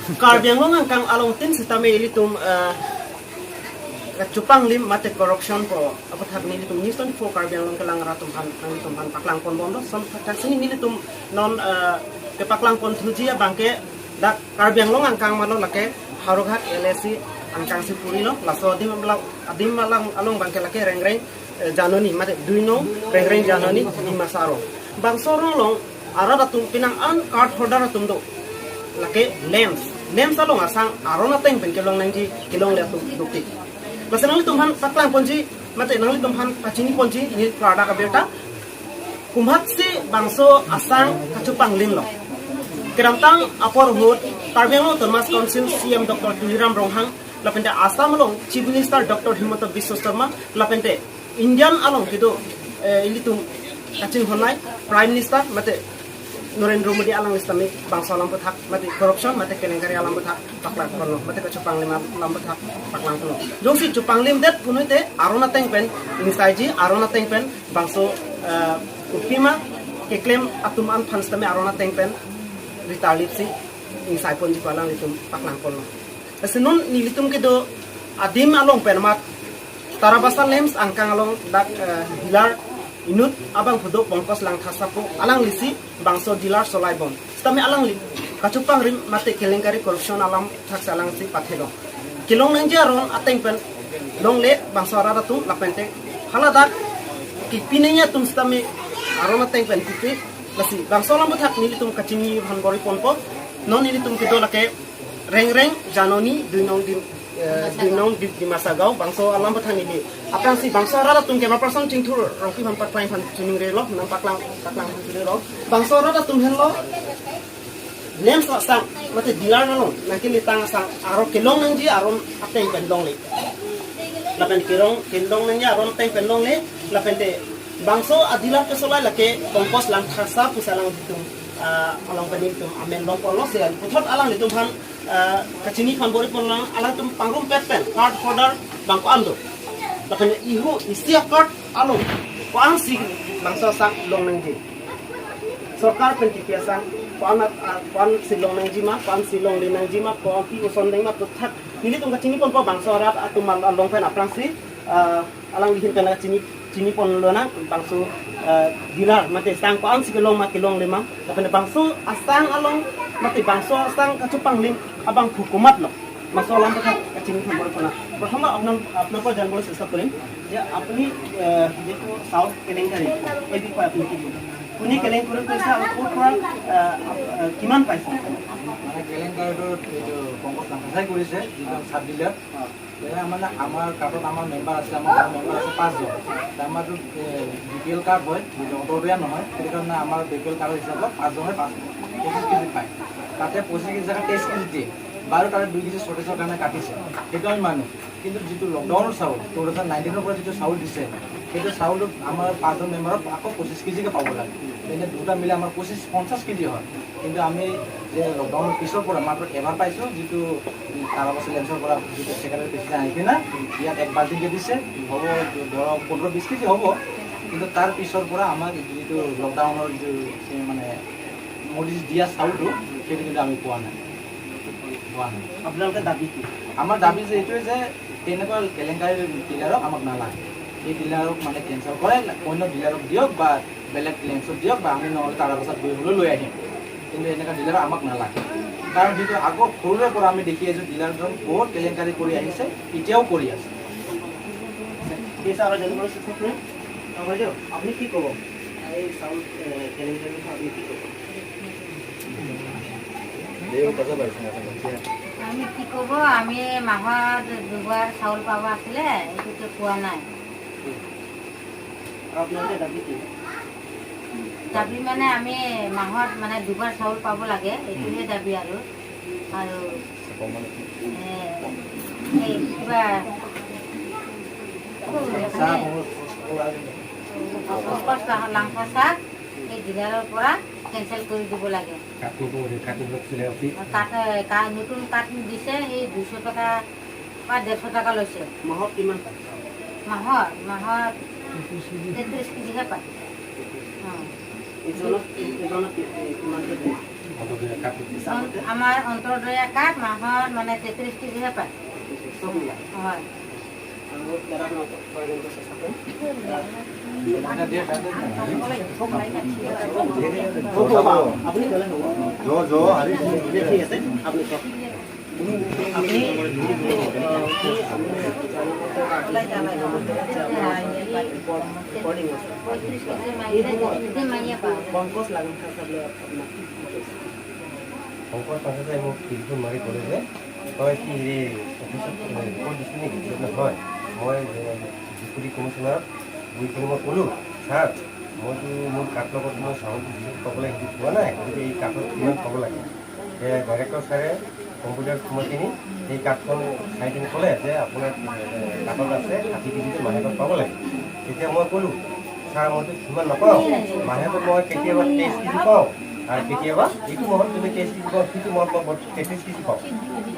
Karbi Anglong angkang along tin sitame ilitum chupang lim mate corruption po apathak ni litum News 24 Karbi Anglong kelang ratum han nang litum han paklang pon bondo son sini ni litum non ke paklang pon thujia bangke dak Karbi Anglong angkang malo lake Haroghat LAC angkang si puri lo laso adim adim alang along bangke lake reng reng janoni mate duino reng reng janoni dimasaro bangsorong long arada tum pinang an card holder tum do lake lems lems along asang arona teng pen kelong nangji kelong le tum dukti basa nang tum han paklang ponji mate nang tum han pachini ponji ni prada ka beta kumhat si bangso asang kachupang lim lo keramtang apor hut Karbi Anglong Autonomous Council CM Dr. Tuliram Ronghang lapente Assam along Chief Minister Dr. Himanta Biswa Sarma lapente Indian along kido ilitum kacing honai Prime Minister mate Narendra Modi alang listami bangsa alam pathak mate corruption mate kelengkari alam pathak paklang kono mate kachupang lim alam pathak paklang kono jongsi chupang lim det punoite arona teng pen insaiji arona teng pen bangso upima ke claim atum an phanstami arona teng pen ritalip si insai pon ji palang litum paklang kono asinon nilitum ke do adim along pen mat tarabasa lems angkang along dak hilar inut abang hudo bongkos lang thasapo alang lisi bangso dilar solai bom stami alang li kachupang rim mate kelengkari corruption alam thak alang si pathelo kilong nang jaron ateng pen long le bangso arada tum lapente haladak kipinenya tum stami arona teng pen kipi lasi bangso alam thak nili tum kachini bhan bori ponpo non nili tum kido lake reng reng janoni duinong dim duinong dimasagaw bangso alam pathang nili apang si bangso arada tum camera person chingthur rongki bhan patlang phan chuning re lo nam paklang paklang phan chuning ro bangso arada tum hen lo lem sa sang mate dilar na long nangki litang sang aro kelong nang ji aron ateng pen long le lapen kerong kelong nang ji aron teng pen long le lapen te bangso adila ke solai lake kompos lang thasa pusalang tum along penim tum amen long polo se puthot alang litum han kachini phan bori pon lang alang tum pangrum pet pen card holder bangko ando lapen ihu isia card along ko ang si bangso sang long nang ji sarkar pen tipia sang pan pan silong nang jima pan silong le nang jima ko pi uson deng ma thak nili tum kachini pon po bangso rat atum along pen aplang si alang lihin pen kachini chini pon lo na bangso dilar mate sang ko ang si kelong ma kelong le ma lapen bangso asang along mate bangso asang kachupang lim abang hukumat lo bangso alam thak kachini pon bor pona প্ৰথম আপোনাৰ পৰা জানিবলৈ চেষ্টা কৰিম যে আপুনি যিটো চাউল কেলেংকাৰী এই বিষয়ে আপুনি কি ক'ব? কোনে কেলেংকাৰী কৰিছে আৰু ক'ৰ পৰা কিমান পাইছে? মানে কেলেংকাৰীটোত এইটো পংকজ লাংথাচাই কৰিছে, যিজন চাব ডিলাৰ। তেনে মানে আমাৰ কাৰ্ডত আমাৰ মেম্বাৰ আছে, আমাৰ ঘৰৰ মেম্বাৰ আছে 5জন। আমাৰতো বি পি এল কাৰ্ড হয়, যিটো অন্তৰ্দয়া নহয়, সেইটো কাৰণে আমাৰ বি পি এল কাৰ্ডৰ হিচাপত 5জনে 25 কেজি পায়। তাতে 25 কেজি জেগাত 23 কেজি দিয়ে বাৰু, তাতে 2 কেজি শ্বৰ্টেজৰ কাৰণে কাটিছে, সেইটো আমি মানো। কিন্তু যিটো লকডাউনৰ চাউল, 2019ৰ পৰা যিটো চাউল দিছে, সেইটো চাউলটোত আমাৰ 5জন মেম্বাৰক আকৌ 25 কেজিকৈ পাব লাগে। তেনে দুটা মিলি আমাৰ 25 50 কেজি হয়। কিন্তু আমি যে লকডাউনৰ পিছৰ পৰা মাত্ৰ এবাৰ পাইছোঁ, যিটো তাৰাবাচী লেন্সৰ পৰা যিটো ছেক্ৰেটাৰী প্ৰেচিডেণ্ট আহি কিনে ইয়াত এক বাল্টিকে দিছে, হ'ব ধৰক 15-20 কেজি হ'ব। কিন্তু তাৰ পিছৰ পৰা আমাক যিটো লকডাউনৰ যিটো মানে মোদী দিয়া চাউলটো, সেইটো কিন্তু আমি পোৱা নাই। আপোনালোকে দাবী কি? আমাৰ দাবী যে এইটোৱে যে তেনেকুৱা কেলেংকাৰী ডিলাৰক আমাক নালাগে। এই ডিলাৰক মানে কেঞ্চেল কৰে অন্য ডিলাৰক দিয়ক বা বেলেগ লেন্সত দিয়ক বা আমি নহ'লে তাৰ পাছত গৈ হ'লেও লৈ আহিম। কিন্তু এনেকুৱা ডিলাৰ আমাক নালাগে, কাৰণ যিটো আগৰ সৰুৰে পৰা আমি দেখি আহিছোঁ, ডিলাৰজন বহুত কেলেংকাৰী কৰি আহিছে, এতিয়াও কৰি আছে। ঠিক আছে, আৰু জানিবলৈ চেষ্টা কৰিম। বাইদেউ, আপুনি কি ক'ব এই চাউল কেলেংকাৰীৰ বিষয়ে? আপুনি কি ক'ব? আমি কি ক'ব, আমি মাহত দুবাৰ চাউল পাব আছিলে, এইটোতো পোৱা নাই। আৰু আপোনালোকে দাবী কি? দাবী মানে আমি মাহত মানে দুবাৰ চাউল পাব লাগে, এইটোহে দাবী। আৰু আৰু এই কিবা চাহ লাংথাচাক এই ডিলাৰৰ পৰা কেঞ্চেল কৰি দিব লাগে। কাঠ নতুন কাঠ দিছে, সেই 200 টকা বা 150 টকা লৈছে। মাহত কিমান পায়? মাহত 33 কেজিহে পায়, অঁ। এজনত এজনত কিমানকৈ দিয়ে? অন্তৰ্দয় কাৰ্ড। আমাৰ অন্তৰ্দয়া কাৰ্ড মাহত মানে 33 কেজিহে পায়। চব মিলাই? হয়। আৰু দাদা, আপোনাক চেষ্টা কৰিম। আপুনি ক'লে হ'ব, ঠিক আছে। আপুনি কওক, আপুনি ৰেকৰ্ডিং আছে। 35 কেজি মাৰিয়ে পাওঁ। পংকজ লাংথাচালৈ আপোনাক কি কৈছে? পংকজ লাংথাচাই মোক টেলিফোন মাৰি ক'লে যে তই কি হেৰি অফিচত ৰিপৰ্ট দিছিলি নেকি? বোলে হয়। মই ডেপুটি কমিশ্যনাৰক গৈ পেলাই মই ক'লোঁ, ছাৰ, মইতো মোৰ কাৰ্ড লগত মই চাউলটো যিটো পাব লাগে সেইটো পোৱা নাই, গতিকে এই কাৰ্ডত কিমান পাব লাগে? ডাইৰেক্টৰ ছাৰে কম্পিউটাৰত সোমাই কিনি সেই কাৰ্ডখন চাই কিনি ক'লে যে আপোনাৰ কাৰ্ডত আছে 60 কেজিটো মাহেকত পাব লাগে। তেতিয়া মই ক'লোঁ, ছাৰ, মইতো সিমান নাপাওঁ, মাহেকত মই কেতিয়াবা 23 কেজি পাওঁ আৰু কেতিয়াবা এইটো মাহত যদি 23 কেজি পাওঁ, সেইটো মাহত মই 33 কেজি পাওঁ।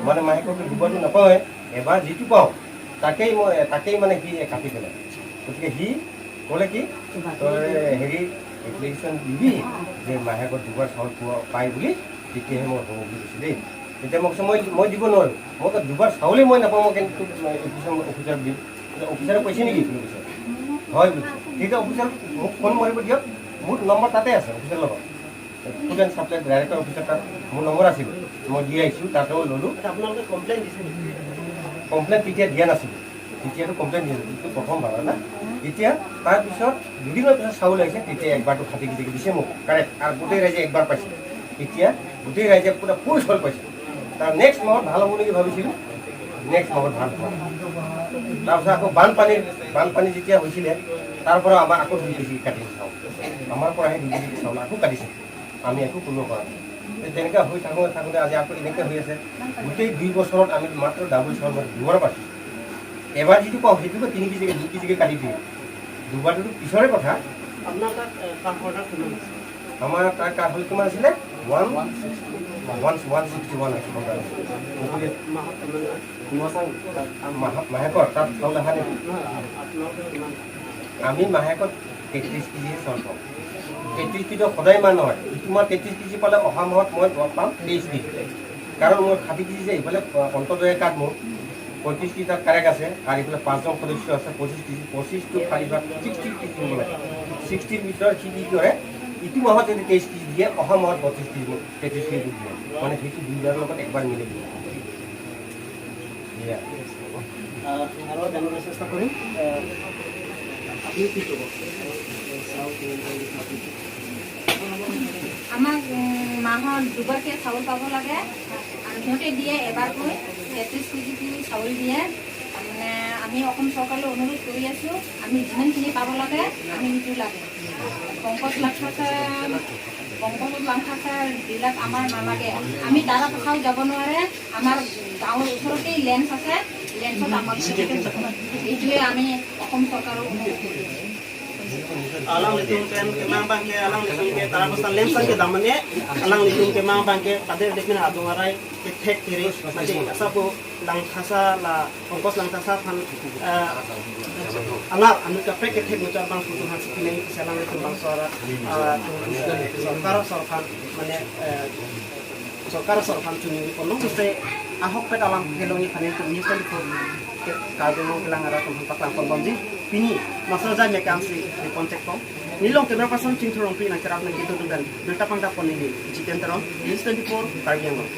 মানে মাহেকত দুবাৰটো নাপাওঁৱে, এবাৰ যিটো পাওঁ তাকেই মানে সি কাটি পেলাই। গতিকে সি ক'লে কি তই হেৰি এপ্লিকেশ্যন দিবি যে মাহেকত দুবাৰ চাউল পোৱা পায় বুলি, তেতিয়াহে মই হ'ব বুলি কৈছে দেই। তেতিয়া মই কৈছোঁ, মই দিব নোৱাৰোঁ, মই দুবাৰ চাউলেই মই নাপাওঁ, মই কেনেকৈ এপ্লিকেশ্যন অফিচাৰক দিম? অফিচাৰে কৈছে নেকি বুলি কৈছে। হয় বুলি কৈছে। তেতিয়া অফিচাৰক মোক ফোন মাৰিব দিয়ক, মোৰ নম্বৰ তাতে আছে অফিচাৰৰ লগত। Food and supply director officer তাত মোৰ নম্বৰ আছিল, মই দি আহিছোঁ, তাতেও ল'লোঁ। আপোনালোকে কমপ্লেইন দিছে নেকি? কমপ্লেইন তেতিয়া দিয়া নাছিলোঁ, তেতিয়াতো কমপ্লেইন দিয়া নাছিলোঁ, এইটো প্ৰথমবাৰ না। এতিয়া তাৰপিছত দুদিনৰ পিছত চাউল আহিছে, তেতিয়া একবাৰটো 60 কেজি দিছে মোক কাৰেক্ট, আৰু গোটেই ৰাইজে একবাৰ পাইছে। এতিয়া গোটেই ৰাইজে পূৰা ফুল চাউল পাইছে। তাৰ নেক্সট মাহত ভাল হ'ব নেকি ভাবিছিলোঁ, নেক্সট মাহত ভাল হোৱা নাই। তাৰপিছত আকৌ বানপানী যেতিয়া হৈছিলে, তাৰ পৰা আমাৰ আকৌ 2 কেজি কাটিছে চাউল। আমাৰ পৰা সেই 2 কেজি চাউল আকৌ কাটিছে, আমি একো কৰিব পৰা নাই। তেনেকুৱা হৈ থাকোঁতে থাকোঁতে আজি আকৌ এনেকৈ হৈ আছে। গোটেই 2 বছৰত আমি মাত্ৰ ডাবুল চাউল মানে দুবাৰ পাইছোঁ। এবাৰ যিটো পাওঁ সেইটোকে 3 কেজি 2 কেজিকে কাটি দিয়ে, দুবাৰটোতো পিছৰে কথা। আপোনাৰ তাত কাৰ্ড অৰ্ডাৰ কিমান আছে? আমাৰ তাৰ কাৰ্ড হ'ল কিমান আছিলে, ওৱান ওৱান 161 আছে। মাহত কিমান? মাহেকত তাত চাউল অহা নেকি? নহয়, আপোনালোকে কিমান? আমি মাহেকত 33 কেজিহে চাউল পাওঁ। 33 কেজি সদায় ইমান নহয়। ইটো মাহ 33 কেজি পালে অহা মাহত মই পাম 23 কেজি, কাৰণ মোৰ 60 কেজি যে ইফালে অন্তৰ্দয় কাৰ্ড মোৰ 35 কেজি তাত কাৰেক্ট আছে আৰু ইফালে পাঁচজন সদস্য আছে, 25 কেজি, 25 টু 5 60 কেজি হ'ব লাগে। 60ৰ ভিতৰত সি কি কৰে, ইটো মাহত যদি 23 কেজি দিয়ে, অহা মাহত 32 কেজি, মোক 33 কেজি দিয়ে। মানে সেইটো দুইবাৰৰ লগত একবাৰ মিলি দিয়ে। সেয়া। আৰু জানিবলৈ চেষ্টা কৰিম। আপুনি কি ক'ব? চাউল কিমান? আমাক মাহত দুবাৰকৈ চাউল পাব লাগে আৰু সিহঁতে দিয়ে এবাৰকৈ 33 কেজি চাউল দিয়ে। তাৰমানে আমি অসম চৰকাৰলৈ অনুৰোধ কৰি আছোঁ, আমি যিমানখিনি পাব লাগে আমি সেইটো লাগে। পংকজ লাংথাচাৰ বিলাক আমাৰ নালাগে। আমি তাৰা পথাও যাব নোৱাৰে। আমাৰ গাঁৱৰ ওচৰতেই লেন্স আছে, লেন্সত আমাক এইটোৱে আমি অসম চৰকাৰক অনুৰোধ কৰি আছোঁ। Alang litung ken ke mang bang ke alang litung ke tara pasal lem sang ke damane alang litung ke mang bang ke pader dekmen adung arai ke thek kiri mati asapu lang thasa la ongkos lang thasa phan alar anu ka prek ke thek mucha bang futu han sipinai salang litung bang suara sarkar sarkar মানে সরকার সরকার চুনি kono se ahok pet alang helongi phanin tu news 24 ke karbi kelang ara tum paklang kon bomji pini masal jai mekam si contact ko nilong camera person ching thorong pi na kerap na gitu dan delta pangta poni ni jiten taron news 24 Karbi Anglong.